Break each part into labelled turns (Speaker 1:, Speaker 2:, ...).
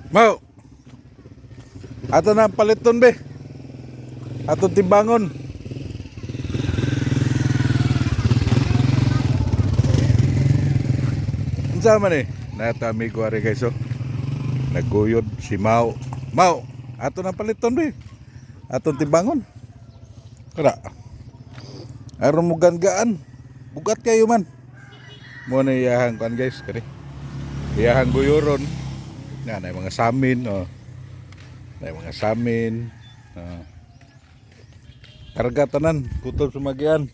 Speaker 1: Mau. Ato na ang paliton be. Ato timbangon. Unsa man eh? Nata amigo ari guys oh. Naguyod si Mau. Mau, ato na ang paliton be. Ato timbangon. Kara. Aron mo gaan. Bugat kayo man. Mo na iyahang kuan guys kani. Iyahang guyuron. Na na mga samin oh. Na mga samin. Oh. Karga tanan kutob sumagian.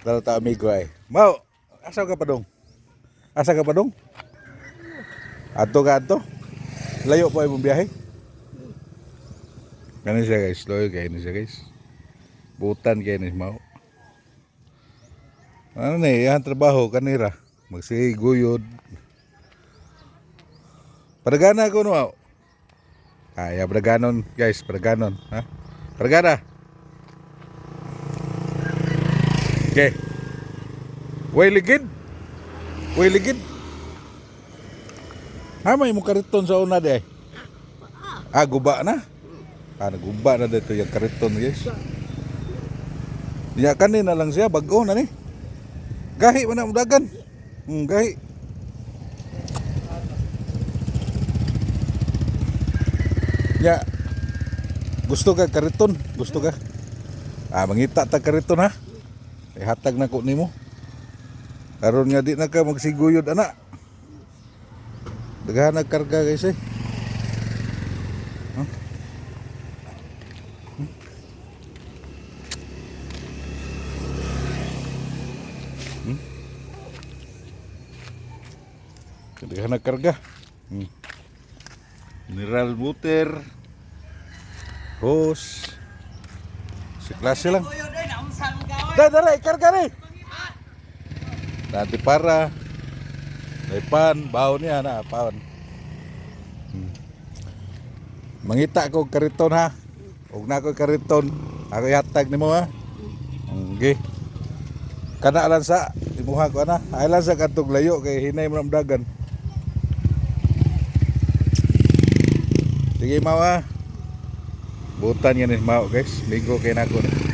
Speaker 1: Dala ta amigo ay. Mau, asa ka pa dong? Asa ka pa dong? Adto ka adto? Layo pa imong biyahe? Kani siya guys, loyo kay ni siya guys. Butan kay ni Mau. Ano na eh, iyang trabaho kanira. Magsiguyod. Padagana ko no. Ay, padaganon guys, padaganon, ha? Padagana. Okay. Way ligid. Way ligid. Ha, may mo kariton sa una di ay. Ah, guba na. Ah, naguba na dito yung kariton guys. Ya kanina lang siya bag-o na ni. Gahi man na mudagan. Gahi. Ya. Gusto ka kariton? Gusto ka? Ah, mangita ta kariton ha. Ihatag na ko nimo. Karon nga di na ka magsiguyod ana. Daghan nagkarga guys eh. Huh? Daghan nagkarga. Mineral water. Hose. Si klase lang. Dai, dai, karga ni. Nanti para. Dai pan, baon niya na, paon. Mangita ko kariton ha. Og na ko kariton. Ako ihatag nimo ha. Okay. Kana lang sa imuha ko ana. Ay lang sa kadtong layo kay hinay mo ng dagan. Sige mau ha. Butan yan ni Mao guys. Migo kay nako ni.